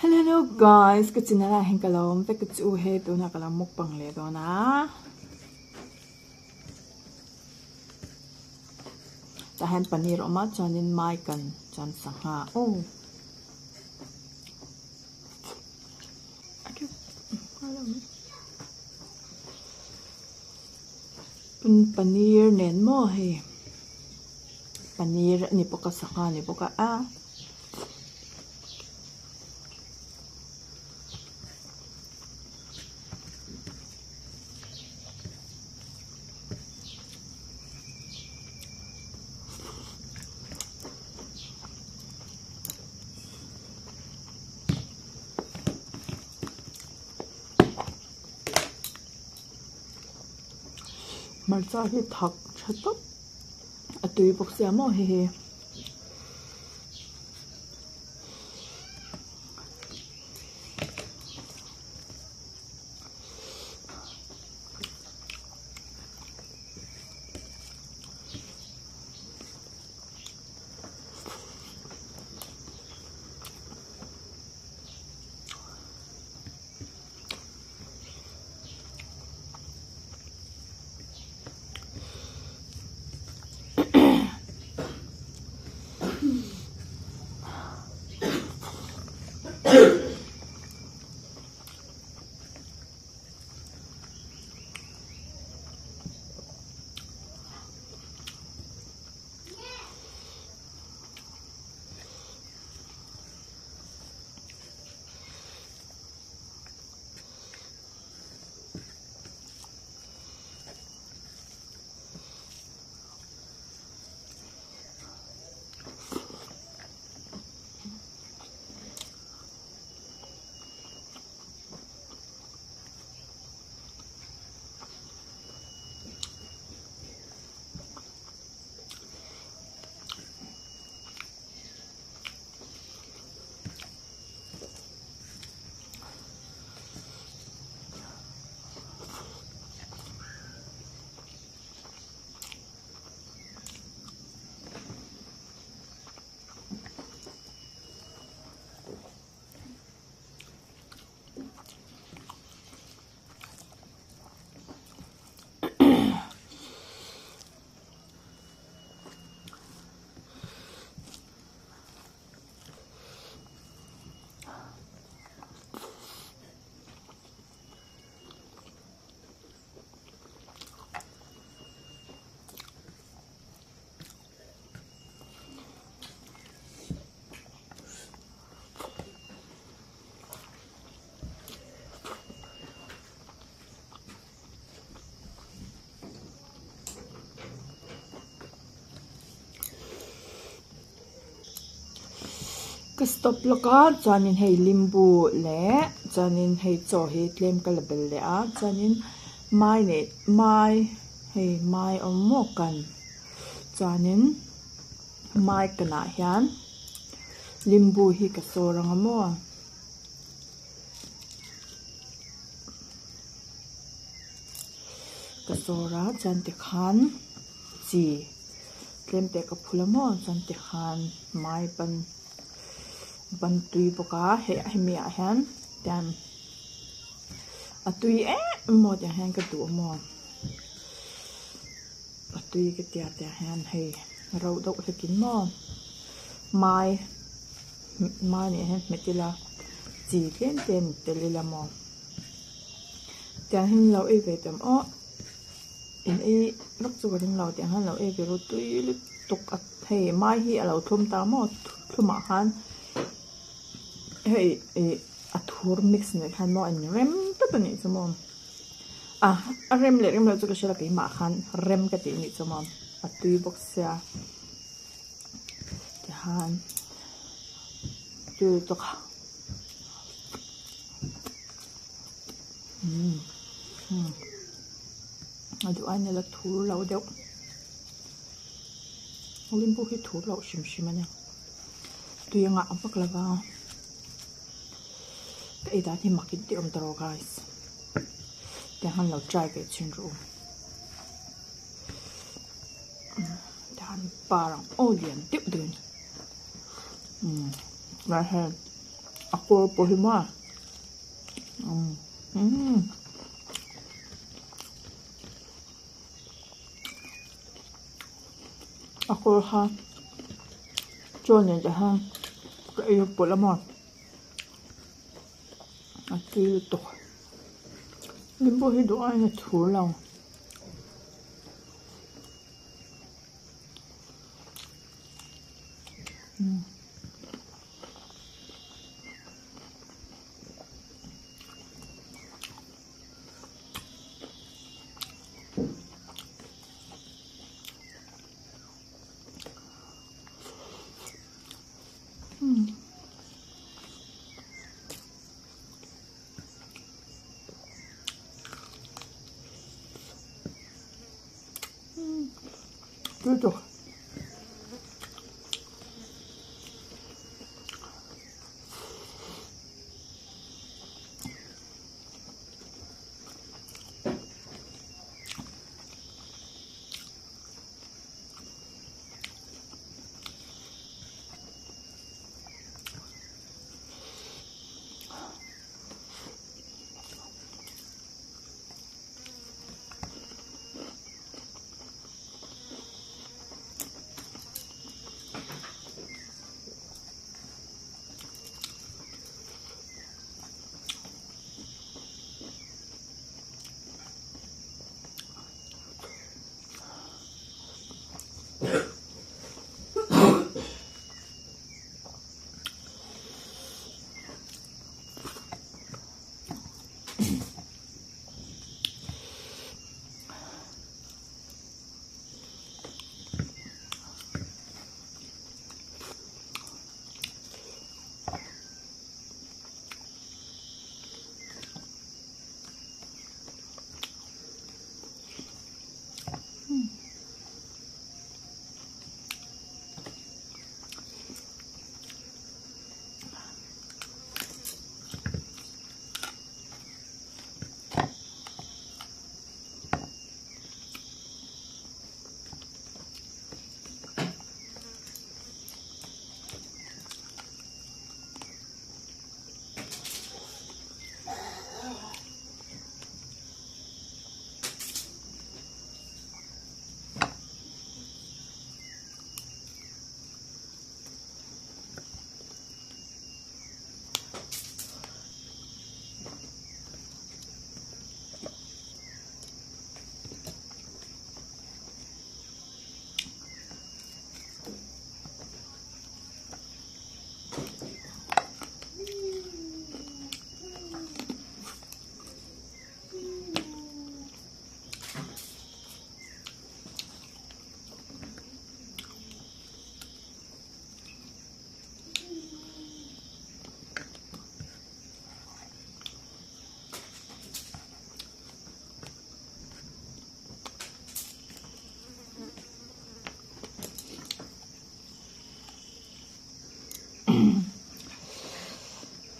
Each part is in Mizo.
Hello hello guys ka channel ah hian ka lo awm vek a chu hei tunah ka lo mukbang leh dawn a tah hian paneer a awm a chuanin mai kan chuan sangha aw paneer nen maw hei paneer a ni bawk a sangha a ni bawk a. Hmarcha hi thak tha tawp a tui bawk sia maw hei hi. Ka stop lawk a chuanin hei limbu leh chuanin hei chaw hi tlem ka la bel leh a chuanin mai leh mai hei mai awm maw kan chuanin mai kanah hian limbu hi ka sawr ang a maw. Ka sawr a chuan tikhan chi tlem te ka phul a maw chuan tikhan mai ban ban tui bawk a hei hemi ah hian tian a tui em em maw tiang hian ka duh a maw a tui ka tia tiang hian hei ro deuh hlekin maw mai mai nen hian hmet ila chi tlem tlem tel ila maw. Tiang hian lo ei ve tam aw in ei vak chu ka ring lo tiang hian lo ei ve ru tui lutuk a hei mai hi a lo thlum ta maw thlumah khan hei ih a thur mix nen khan maw a in rem tawp a nih chu maw a a rem leh rem loh chu ka hre lo keimah khan rem ka tih a nih chu maw a tui bawk sia tihian tui lutuk a. A duh aiin a la thur lo deuh limbu hi thur loh hrim hrim a ni tui a ngah vak lo va ka ei dan hi mak in ti awm ta rawh guys tiang hian lo try ve chhin rawh u tiang par ang aw lian deuh deuh in. A kawr pawh hi maw umm a kawr kha chaw nen te khan ka ei pawlh a maw a tui lutuk limbu hi duh aiin a thur lo. Lutuk.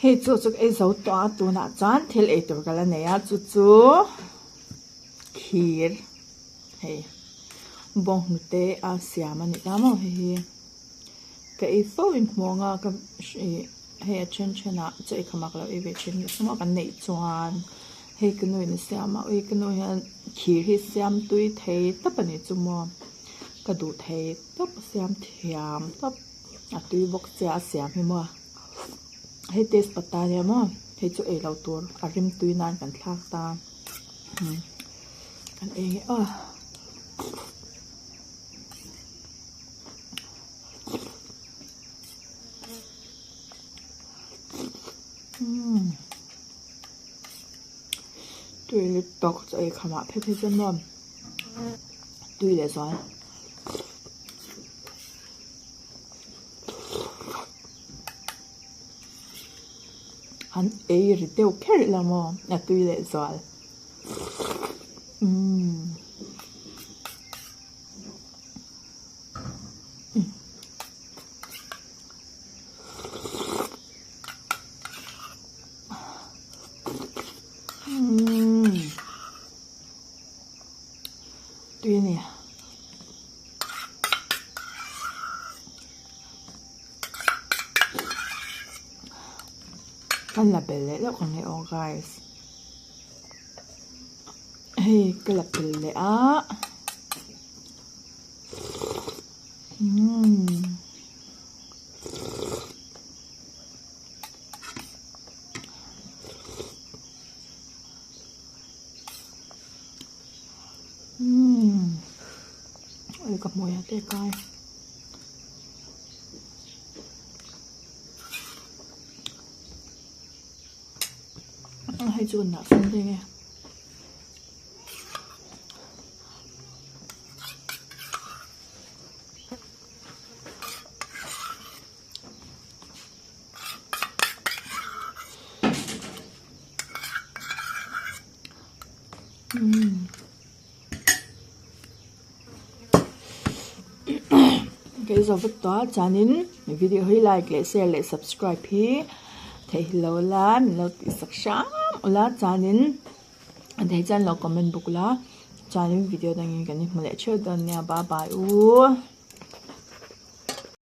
Hei chu chu ka ei zo tawh a tunah chuan thil ei tur ka la nei a chu chu thir hei bawnghnute a siam a ni ta maw hei hi. Ka ei fo in hmu ang a ka ih hei a then then ah chaw ei khamak lo ei ve thin leh hlawm a kan neih chuan hei ka nu in a siam a ui ka nu hian thir hi siam tui thei tawp a ni chu maw ka duh thei tawp a siam thiam tawp a tui bawk sia a siam hi maw hei test pata nia maw hei chu ei lo tur a rim tui nan kan thlak ta kan ei nge aw. Tui lutuk chaw ei khamah phei phei chuan maw tui leh zual. An ei ri deuh kher ila maw a tui leh zual. Tui a ni. Kan la bel leh deuh ang e aw guys. Hei ka la bel leh a. Umm. Umm. Oi ka hmuai a te kai. Hei chu kan dah sawn daih nge. Kei zo vek tawh a chuanin video hi like leh share leh subscribe hi theih hi lo la min lo tih sak hram ula chuanin a theih chuan lo comment bawk la chuanin video dangin kan inhmu leh theuh dawn nia bye bye u.